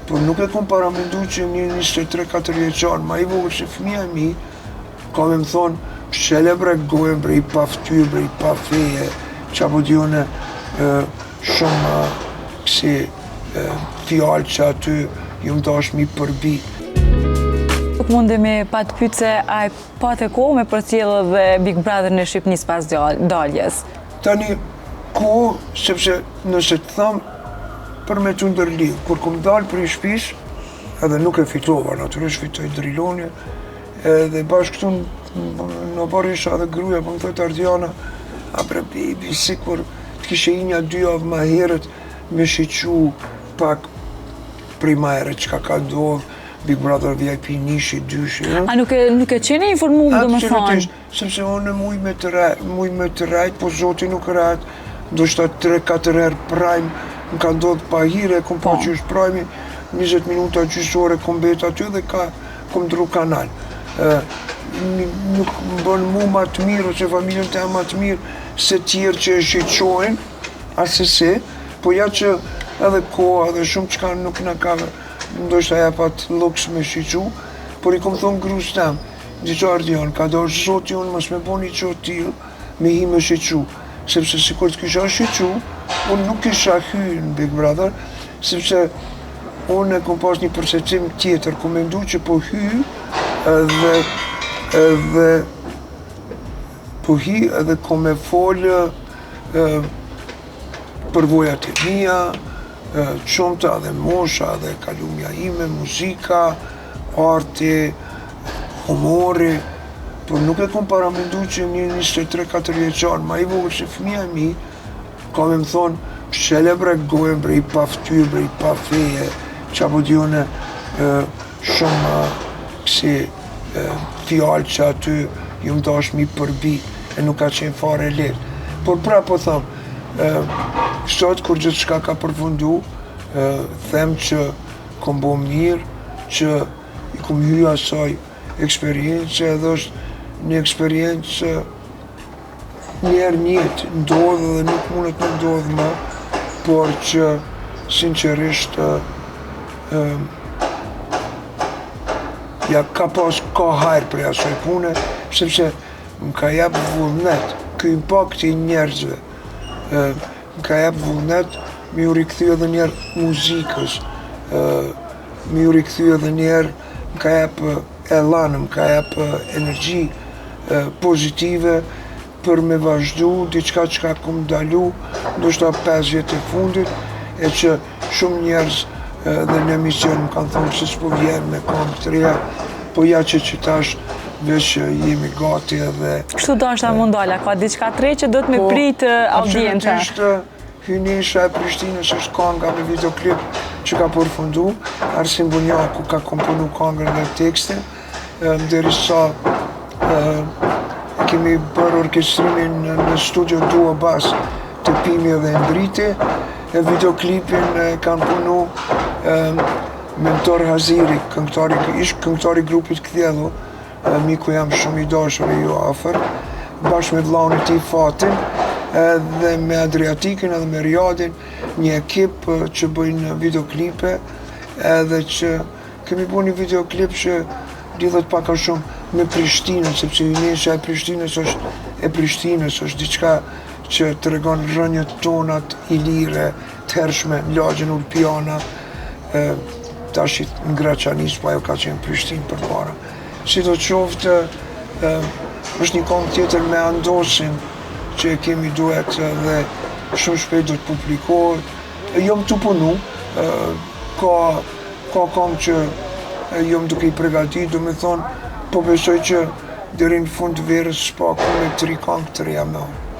Por nuk e kom paramendu që një 23-4 vjeçar, ma i vogël se fëmija e mi, ka me më thonë, mshele bre gojën bre i pa ftyrë bre i pa feje, qa po di unë shumë kësi fjalë që aty jom dash mi përbi. Nuk mundemi pa të pytë se a e pate kohë me përcjellë dhe Big Brother në Shqipnis pas daljes? Tani, kohë, sepse nëse të tham, për me të ndërlidh, kur kom dalë prej shpis, edhe nuk e fitova, natyrisht fitoi Driloni, edhe bashkë këtu në oborr isha edhe gruja, po më thotë Ardiana, a bre baby, sikur të kishe hi nja 2 javë ma herët me shiqu pak prej ma herët çka ka ndodhë, Big Brother VIP njëshi, dyshi, ë? A nuk e qene informu, do më thonë? Absolutisht, sepse unë muj me të rejt, muj me të rejt, po Zoti nuk rejt, ndoshta 3-4 herë prime, më ka ndodhë pa hire, kom pa që është prime, 20 minuta gjysë ore kom bet aty dhe ka kom ndru kanal. Nuk më bën mu ma të mirë ose familjen të ma të mirë se tjerë që e shiqojnë, asesi, po ja që edhe koha edhe shumë çka nuk na ka ndoshta ja pat luks me shiqu, por i kom thonë grus tem, Diqa Ardian, ka dashtë Zoti unë mos me bo një gjo t'tillë, me hi me shiqu, sepse si kur të kisha shiqu, unë nuk kisha hy në Big Brother, sepse unë e kom pas një perceptim tjetër, kom mendu që po hy edhe po hi edhe kom me folë përvojat e mia, qumta dhe mosha dhe kalumja ime, muzika, arti, humori, por nuk e kom paramendu që një 23-4 vjeçar, ma i vogël se fëmija e mi, ka me më thonë, mshele bre gojën bre i pa ftyrë bre i pa feje, qa po di unë shumë kësi fjalë që aty jom dash mi përbi e nuk ka qenë fare lehtë. Por pra po them, sot kur gjithçka ka përfundu, them që kom bo mirë, që i kom hy asaj eksperiencë edhe është një eksperiencë njerë njëtë ndodhë dhe nuk mundet me ndodhë më, por që sinqerisht ja ka pas ka hajrë prej asaj pune, sepse më ka jap vullnet, ky impakti i njerëzve, më ka jap vullnet me ju rikthy edhe njerë muzikës, me ju rikthy edhe njerë, më ka jap elan, më ka jap energji pozitive për me vazhdu diçka që ka kum ndalu, ndoshta 5 vjet e fundit, e që shumë njerëz dhe në emision më kanë thonë se s'po vjen me këngë të reja, po ja që tash veç jemi gati edhe. Kështu do është ta mundala, ka diçka të re që do të me Po, prit audienca. Absolutisht, Hyjnesha e Prishtinës është kanga me videoklip që ka përfundu. Arsim Bunjaku ka komponu kangën dhe tekstin, derisa kemi bërë orkestrimin në studio Duo Bass të Pimi dhe Endriti, e videoklipin e kanë punu Mentor Haziri, këngëtari, ish këngëtari i grupit Kthjellu, miku jam shumë i dashur e ju afër, bashkë me vllaun e tij Fatin, edhe me Adriatikin edhe me Riadin, një ekip që bëjnë videoklipe, edhe që kemi bërë një videoklip që lidhet pak a shumë me Prishtinën, sepse Hyjnesha e Prishtinës është e Prishtinës, është diçka që tregon rrënjët tonat ilire të hershme në lagjen Ulpiana, tash në Graçanicë, po ajo ka qenë Prishtinë përpara. Si do qoftë, është një këngë tjetër me Andosin që e kemi duet dhe shumë shpejt do të publikohet. Jom të punu, ka këngë që jom duke i përgatit, do me thonë, po besoj që deri në fund të verës s'paku me 3 këngë të reja me.